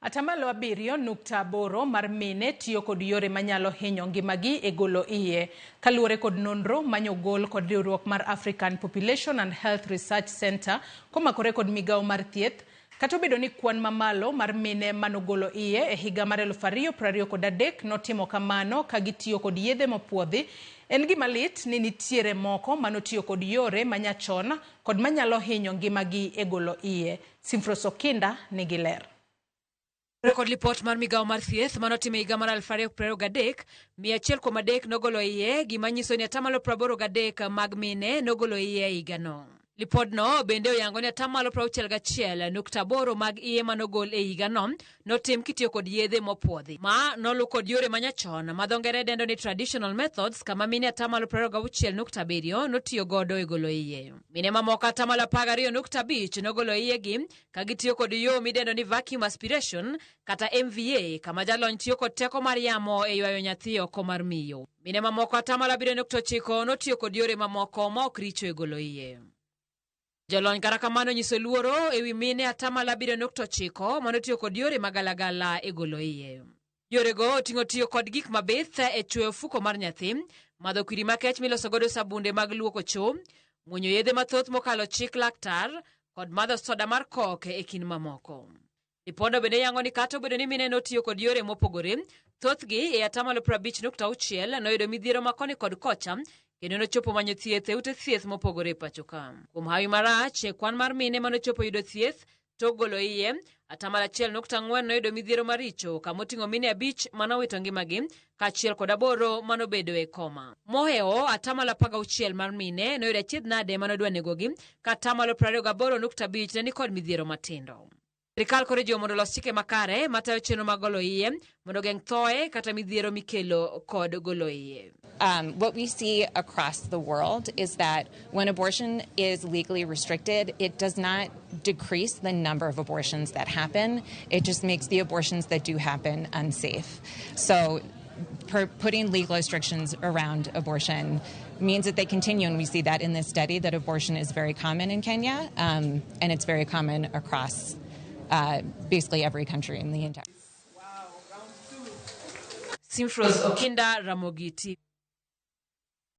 7.8% mar mine tiyo kod yore manyalo hinyo ngimagi e golo iye. Kaluwore kod nonro manyogol kod riwruok mar African Population and Health Research Center komakore kod migawo mar thieth, kata obedo ni kwan mamalo mar mine manogolo iye e higa mar 2023 notimo kamano ka gitiyo kod yedhe mopuodhi, en gima lit ni nitiere moko manotiyo kod yore manyachon kod manyalo hinyo ngimagi e golo iye. Simfros Okinda nigi ler. Kod lipot mar migawo mar thieth manotim e higa mar 2023, 103 nogolo iye, gima nyiso ni 83% mag mine nogolo iye e higano. Lipodno bende oyango ni 61.8% mag iye manogol e higano notim kitiyo kod yedhe mopuodhi. Ma noluw kod yore manyachon ma dho ngere dendo ni traditional methods, kama mine 26.7% notiyo godo e golo iye. Mine mamoko 12.5% nogolo iyegi ka gitiyo kod yo midendo ni vacuum aspiration kata MVA, kama jalony tiyo kod teko mar yamo e ywayo nyathi oko mar miyo. Mine mamoko 7.9% notiyo kod yore mamoko ma ok richo e golo iye. Jolony kata kamano nyiso luoro ewi mine 7.9% manotiyo kod yore magalagala e golo iye. Yorego oting'o tiyo kod gik mabith e chwoyo ofuko mar nyathi, madho kwiri makech miloso godo sabunde mag luoko cho, muonyo yedhe mathoth mokalo chik laktar, kod madho soda mar kok e kind mamoko. Lipodo bende yango ni kata obedo ni mine notiyo kod yore mopogore, thothgi e 50.6% noyudo midhiero ma koni kod kocha kendo nochopo manyo thieth e ute thieth mopogore e pacho ka. Kuom hawi marach, kwan mar mine manochopo yudo thieth tok golo iye, 1.4% noyudo midhiero maricho, kamoting'o mine 5 manowito ngimagi kaachiel kod 8 manobedo e koma. Mohewo 16% mar mine noyudo achiedh nade manodwa negogi, ka 28.5% ne nikod midhiero matindo. Sirikal koro ijiwo mondo olos chike makare matayo chenro mag golo iye mondo ogeng' thoe kata midhiero mikelo kod golo iye. What we see across the world is that when abortion is legally restricted, it does not decrease the number of abortions that happen. It just makes the abortions that do happen unsafe. So putting legal restrictions around abortion means that they continue, and we see that in this study, that abortion is very common in Kenya, and it's very common across basically every country in the entire. Simfros Okinda, Ramogi TV.